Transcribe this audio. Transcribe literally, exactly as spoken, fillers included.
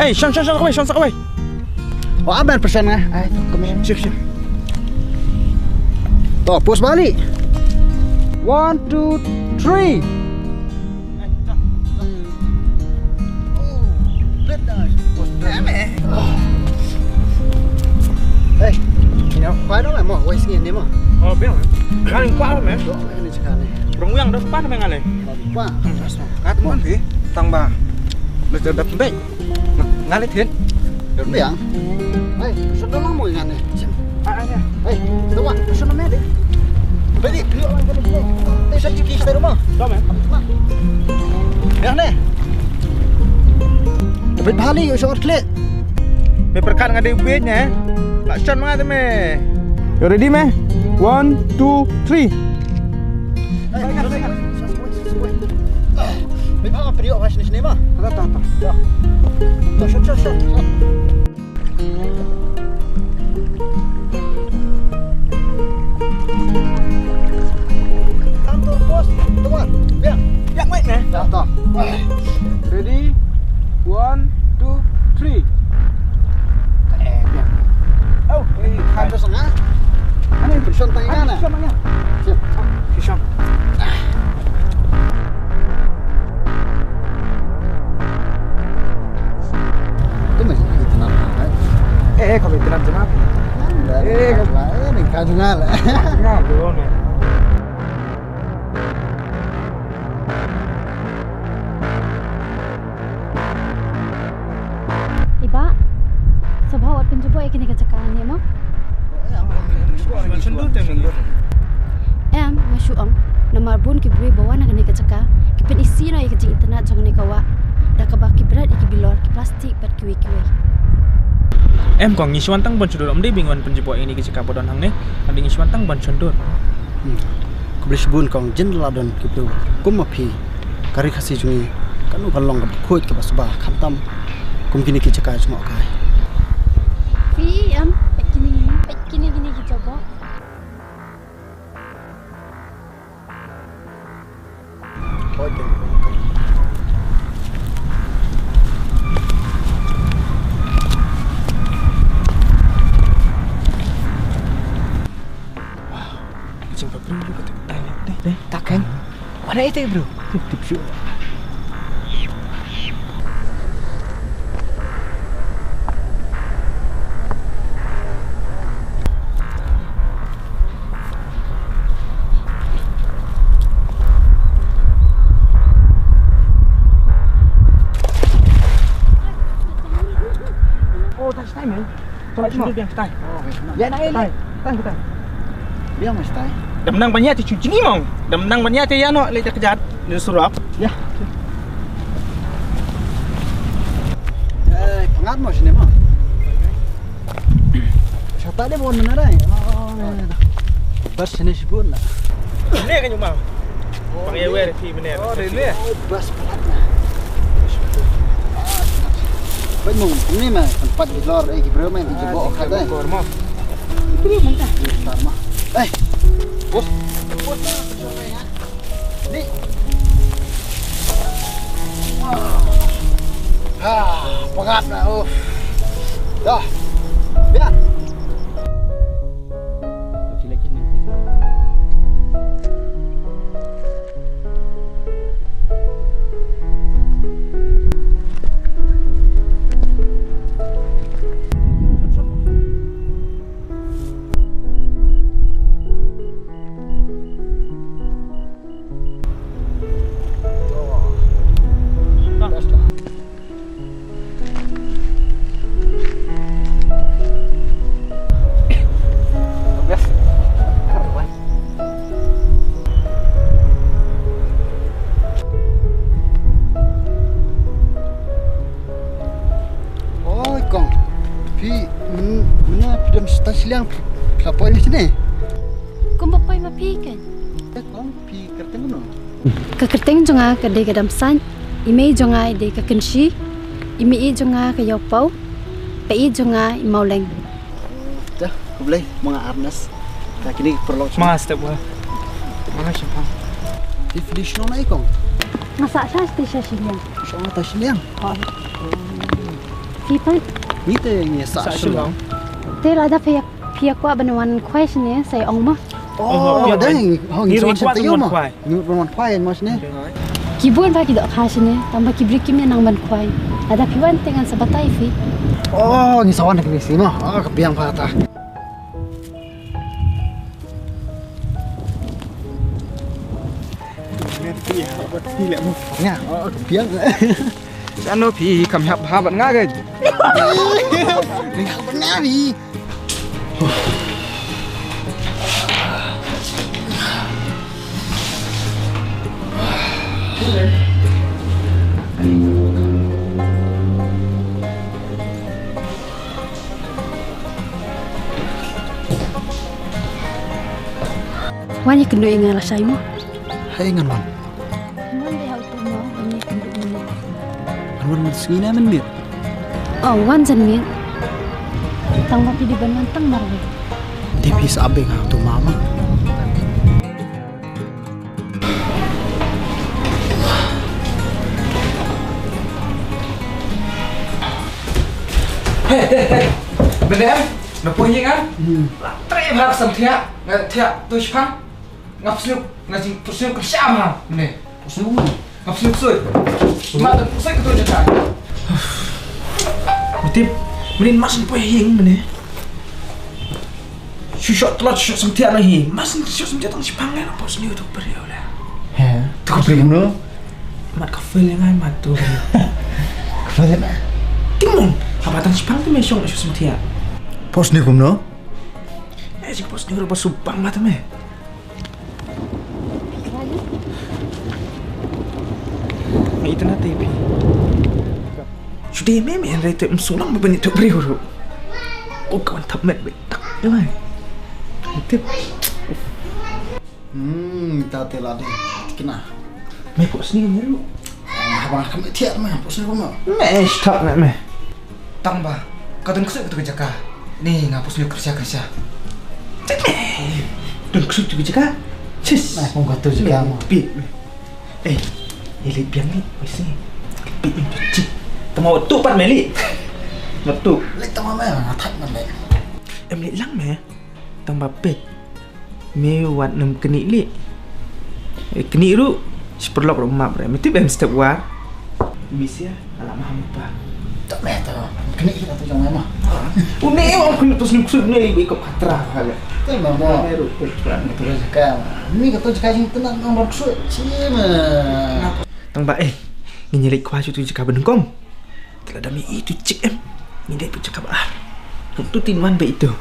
Ei, shon, shon, shon kawei, shon sa kawei. Oh, aban pyrshang nga. Ai, to, kawei. Sure, sure. To, pause balik. One, two, three. Hey, you know, why don't I mo? Why singin ni mo? Oh, biang. Kan kuat mo. Rung yang dah pan mo ngalai. Wah, ngat mon phi tang ba. Mesti dah pembek. Ngalai thied. Biang. Hai, sudah lama ingat ni. Hai, sudah lama deh. Beri dulu orang kali ni. Teh satu kis dari rumah. Dah meh. Biang ni. Beri bhali, short clip. Me pyrkhat nga dei bit ne. La shon ma nga te me. You ready me? One, two, three. Hey, hey, hey, hey. Hey, bang, apa dia? Awas ni sini mah. Tak, tak, tak. Ya. Tak, shot, shot, shot, shot. Kantor pos, tuan. Biang. Biang, wait, eh. Dah, dah. Ready? One, two, three. Eh, biang. Oh, eh, kantor sana. Ani, pyrshang tangan, ah. Pyrshang tangan. Siap. Pyrshang. Tu mesti kita nak, eh. Eh, eh, kami kena jengah. Eh, eh, kau, eh, ni kau jengah lah. Jengah, bro, ni. Iba, sngewbha wat pynjubok ïa kane ka jaka ne mo? Em, nga shu ong, namar bun ki briew ba wan ha kane ka jaka ki pynisih noh ïa ka jingitynnad jong kane ka wah da kaba ki bret ïa ki bilor, ki plastik bad kiwei kiwei. Em kong, ngi shu wan tang ban shu dur, ym dei ba ngi wan pynjubok ïa kane ka jaka ba don hangne. Ym dei, ngi shu wan tang ban shu dur. Hmm. Khublei shibun kong, jin la don ki briew kum ma phi. Ka ri Khasi jong ngi kan long kaba khuid kaba sbah, khamtam kum kine ki jaka jngohkai. Phi em, peit kine, peit kine, kine ki jaka. Wow, jingpyrkhat ka tip. Dei, dei, dei. Takkan. Mana itu, bro? Tip, tip, sure. Oh, touch time, eh? Touch time. Touch time. Touch time. Biang mas tai. Dam nang ban ïa te shu jngi mo. Dam nang ban ïa te ïa noh leit kjat. Ni surap. Ïa. Eh, pyngat mo shane mo. Shata de bon mana dai. Oh, bas shane shibun la. Ne ka nyuma. Pang ïa wer ki mene. Oh, de ne. Oh, bas pyngat na. Bas mo, ni ma, tempat di lor, eh, ki briew ma, ki jubok kat, eh. Kor mo. Ki briew ma ta. Ki briew ma. Eh. Bos. Bos. Ni. Ah, pengap dah. Oh. Dah. Biar. Oi kong, phi myn-, mynno phi don stai shiliang phi la poi na shane? Kumba poi ma phi keiñ. Eh kong, phi kyrteng kumno? Ka kyrteng jong nga ka dei ka Damsaiñ, i mei jong nga i dei ka Kynshi, i mei jong nga ka Ïawpaw, bad i jong nga i Mawleng. Te, khublei, ma nga Ernest. Ka kine ki paralok. Ma step wa. Ma nga shapang. Phi finish no na i kong? Nga sa sa stai sha shiliang. Sha stai shiliang. Ha. Phi pat? Ngi te ngi sah shuh long. Te lada phi ïa, phi ïa kwah ban wan khwai shane sa ïa ong mo. Oh, dang. Ngi sah wan shane te ïa mo. Ngi wan khwai mo shane. Ki bun ba ki dohkha shane, tang ba ki briew kim ïa nang ban khwai. Lada phi wan te ngan sa batai phi. Oh, ngi sah wan ki si mo. Oh, ka biang ba ta. Nga, oh, ka biang. Sa no phi kam hap ha bad nga ga. Nga phi. Wan ïa kynduh ïa nga lashai mo. Hei ngan wan. Ngan wan dei ha utu mo, ngan ïa kynduh mo. Ngan wan mynsngi ne mynmiet? Oh, wan janmiet. Tang ba phi dei ban wan tang marwei. Te phi sa beng ha utu mama. Hey, hey, hey. Bendem, na poi ïing ah? Hmm. Trei bha sam thiah, nga thiah tu shipang. Nga psuk, nga jing psuk ka sham ha. Ne. Psuk. Nga psuk sui. Ma tu psuk tu jaka. Tip, mending mas poi ïing ne. Shu shot tlot, shu shot sam thiah na hi. Mas shu shot sam thiah tang shipang ne, na pos ni tu briew le. He, tu briew no. Mat ka fel ngai mat tu. Ka fel na. Timung, haba tang shipang tu me shong shu sam thiah. Pos ni kumno? Eh, jing pos ni ro pos subang mat me. Ngi itna te phi. Shu dei me me hynrei te ym sngewlong me ban ïathuh briew ruh. Ko ka wan thap met beit tak. Ïa mai. Tip. Hmm, ta te la dei. Tikna. Me pos ni me ruh. Haba nga kam thiah me pos ni kumno. Me stop me me. Tang ba ka dang ksuid tu ka jaka. Ni nga pos ni kyrsha kyrsha. Dang ksuid tu ka jaka. Sis. Nah, kong ka tu jaka mo. Pi. Eh, eh, leit biang ni. Wei si. Pi ni tu cik. Tama tu pat me li. Matu. Leit tama me, nga thak me leit. Em leit lang me. Tang ba pet. Me wat nem keni li. Eh, keni ru. Seperlok ru map re. Me tip em step war. Misia, ala maham pa. Tak me ta. Keni kita tu jangan mah. Une ong keni tu sini kusut ne ibu ikop katra kali. Te mama. Ru tu kan tu jaka. Ni kata jaka jing tenang nomor kusut. Cima. Tang ba eh. Ngi nyelek kwa tu jaka benengkong. Telah dami itu cik em. Ngi dei jaka ba. Tu tin wan ba itu.